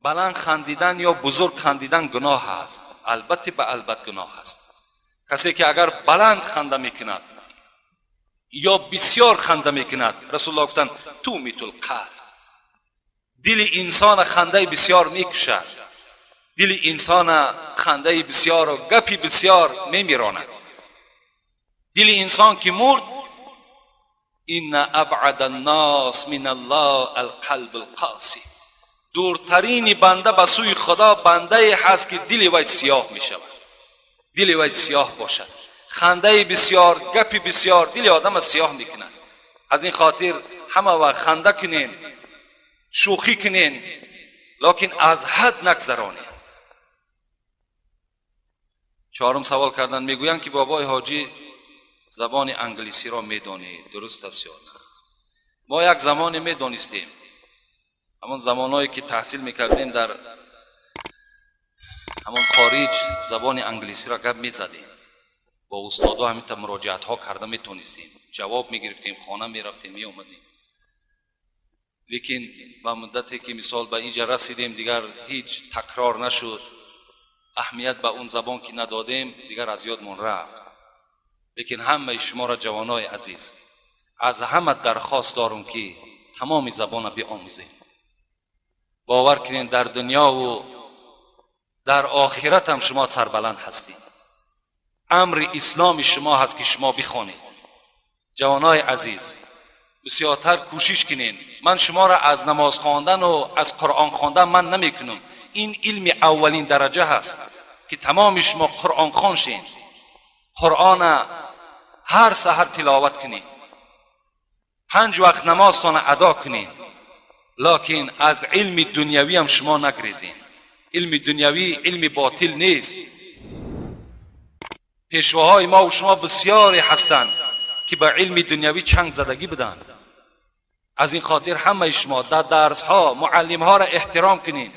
Баланд хандидан ё бузург хандидан гуноҳ аст. Албатта ба албат гуноҳ аст. Касе ки агар баланд ханда мекунад ё бисёр ханда мекунад, Расулуллоҳ гуфтанд тумитул қалб, дили инсона хандаи бисёр мекушад, дили инсона хандаи бисёру гапи бисёр мемиронад. Дили инсон ки мурд, инна абъада аннос мин аллоҳ алқалб алқоси, дуртарини банда ба сӯи Худо бандае ҳаст ки дили вай сиёҳ мешавад, дили вай сиёҳ бошад. Хандаи бисёр, гапи бисёр дили одама сиёҳ мекунад. Аз ин хотир ҳама вақт ханда кунем, шӯхӣ кунем, лекин аз ҳад нагзаронем. Чорум савол кардан, мегӯянд ки бобои ҳоҷӣ забони англисиро медонед, дуруст аст ё на? Мо як замоне медонистем, ҳамон замонҳое ки таҳсил мекардем дар ҳамон хориҷ забони англисиро гап мезадем, бо устодо ҳаминта муроҷиатҳо карда метонистем, ҷавоб мегирифтем, хона мерафтем, меомадем. Лекин ба муддате ки мисол ба инҷа расидем, дигар ҳеҷ такрор нашуд, аҳамият ба он забон ки надодем, дигар аз ёдмон рафт. Лекин ҳамаи шуморо ҷавонои азиз аз ҳама дархост дорум ки тамоми забона биомӯзед. Бовар кунед, дар дунёву дар охират ҳам шумо сарбаланд ҳастед. Амри исломи шумо ҳаст ки шумо бихонед. Ҷавонои азиз, бисёртар кӯшиш кунед. Ман шуморо аз намоз хондану аз Қуръон хондан ман намекунам. Ин илми аввалин дараҷа ҳаст ки тамоми шумо қуръонхон шед, Қуръона ҳар саҳар тиловат кунед, 5 вақт намозтона адо кунед, лекин аз илми дунявиам шумо нагрезед. Илми дунявӣ илми ботил нест. Пешвоҳои мо ва шумо бисёре ҳастанд ки ба илми дунявӣ чанг задагӣ буданд. Аз ин хотир ҳамаи шумо дар дарсҳо муаллимҳоро эҳтиром кунед,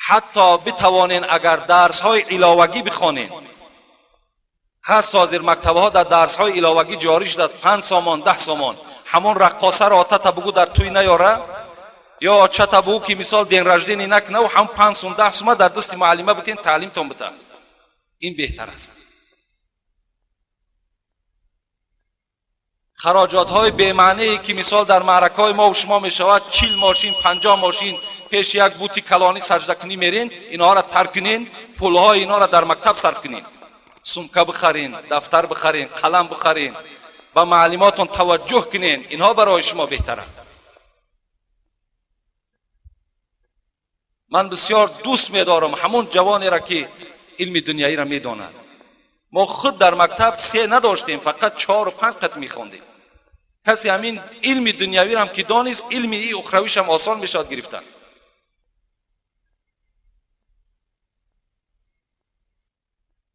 ҳатто битавонед агар дарсҳои иловагӣ бихонед. Ҳаст ҳозир мактабҳо дар дарсҳои иловагӣ ҷорӣ шудааст, 5 сомон, 10 сомон. Ҳамон раққосаро отата бугӯ дар тӯй наёра, ё очата бугӯ ки мисол день рождения накунаву ҳам 5 сум, 10 сума дар дасти муаллима битен, таълимтон бита. Ин беҳтар аст. Хароҷотҳои бемаънее ки мисол дар маъракаҳои мо ва шумо мешавад, 40 мошин, 50 мошин пеши як бути калонӣ саҷдакунӣ мерен, инҳоро тарк кунен, пулҳои инҳоро дар мактаб сарф кунен, сумка бихарен, дафтар бихарен, қалам бихарен, ба маълимотон таваҷҷӯҳ кунен, инҳо барои шумо беҳтаранд. Ман бисёр дӯст медорам ҳамон ҷавонеро ки илми дунявиро медонад. Мо худ дар мактаб 3 надоштем, фақат 4 ва 5 қат мехондем. Касе ҳамин илми дунявиро ҳам ки донист, илми и ухравиш ҳам осон мешавад гирифтан.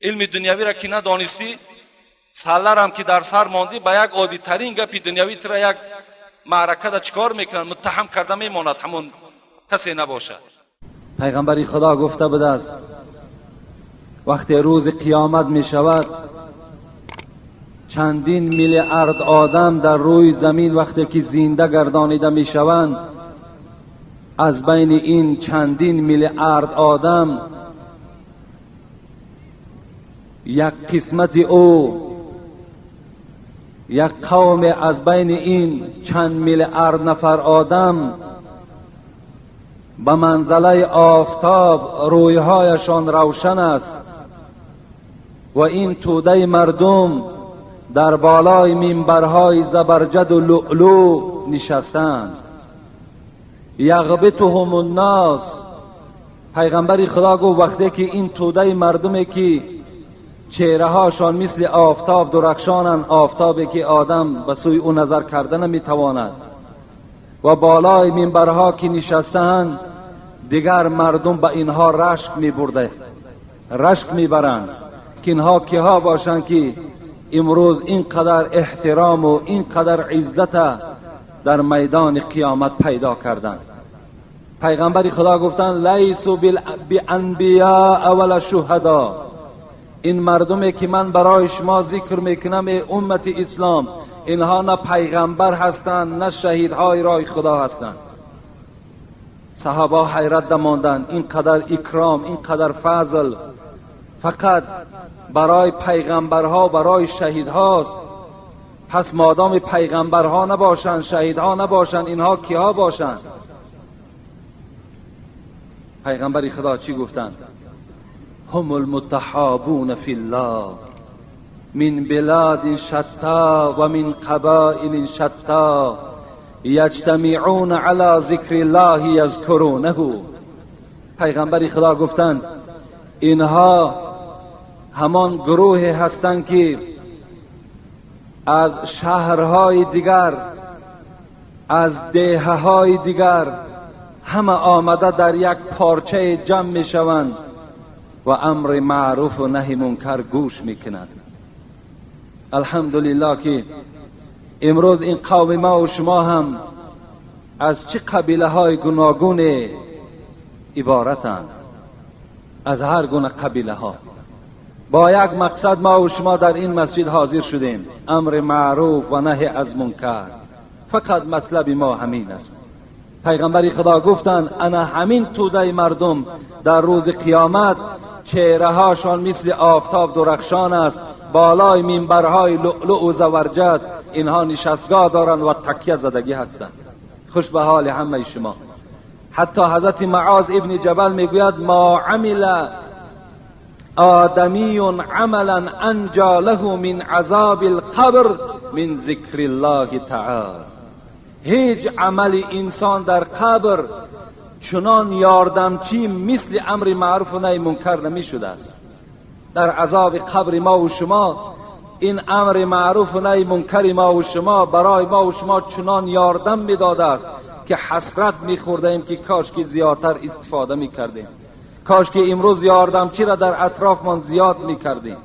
Илми дунявиро ки надонистӣ, салларам ки дар сар мондӣ, ба як оддитарин гапи дунявӣ тура як маъракада чикор мекунанд, муттаҳам карда мемонад, ҳамон касе набошад. Пайғамбари Худо гуфта будааст, вақте рӯзи қиёмат мешавад, чандин миллиард одам дар рӯи замин вақте ки зинда гардонида мешаванд, аз байни ин чандин миллиард одам як қисмати ӯ, як қавме аз байни ин чанд миллиард нафар одам ба манзалаи офтоб рӯйҳояшон равшан аст ва ин тӯдаи мардум дар болои минбарҳои забарҷаду луълу нишастанд. یغبطهم الناس. پیغمبر خدا گفت وقتی که این توده مردمی که چهره‌هاشان مثل آفتاب درخشانند، آفتابی که آدم به سوی او نظر کرده نمیتواند، و بالای منبرها که نشستند دیگر مردم به اینها رشک میبرده، رشک میبرند که اینها کیها باشند که امروز اینقدر احترام و اینقدر عزت در میدان قیامت پیدا کردند. پیغمبر خدا گفتند لیسوا بانبیاء ولا شهدا. این مردمی که من برای شما ذکر میکنم ای امت اسلام، اینها نه پیغمبر هستند نه شهیدهای راه خدا هستند. صحابه حیرت ماندند، اینقدر اکرام، اینقدر فضل فقط برای پیغمبرها، برای شهیدهاست. پس مادام پیغمبرها نباشند، شهیدها نباشند، اینها کیها باشند؟ پیغمبر خدا چی گفتند؟ هم المتحابون فی الله من بلاد شتا و من قبائل شتا یجتمعون علی ذکر الله یذکرونه. پیغمبر خدا گفتند اینها همان گروه هستند که از شهرهای دیگر، از دههای دیگر همه آمده در یک پارچه جمع می شوند و امر معروف و نهی منکر گوش می کنند. الحمدلله که امروز این قوم ما و شما هم از چه قبیله های گوناگون عبارتند، از هر گونه قبیله ها. با یک مقصد ما و شما در این مسجد حاضر شدیم، امر معروف و نهی از منکر. فقط مطلب ما همین است. پیغمبر خدا گفتند انا همین توده مردم در روز قیامت چهره هاشان مثل آفتاب درخشان است، بالای منبرهای لؤلؤ و زبرجد اینها نشستگاه دارند و تکیه زدگی هستند. خوش به حال همه شما. حتی حضرت معاذ ابن جبل میگوید ما عمل آدمی عملا انجا له من عذاب القبر من ذکر الله تعالی. هیچ عمل انسان در قبر چنان یاردمچی مثل امر معروف و نهی منکر نمی شده است. در عذاب قبر ما و شما این امر معروف و نهی منکر ما و شما برای ما و شما چنان یاردم میداده است که حسرت میخوردیم که کاش که زیادتر استفاده میکردیم، کاش که امروز یاردمچی را در اطرافمان زیاد میکردیم.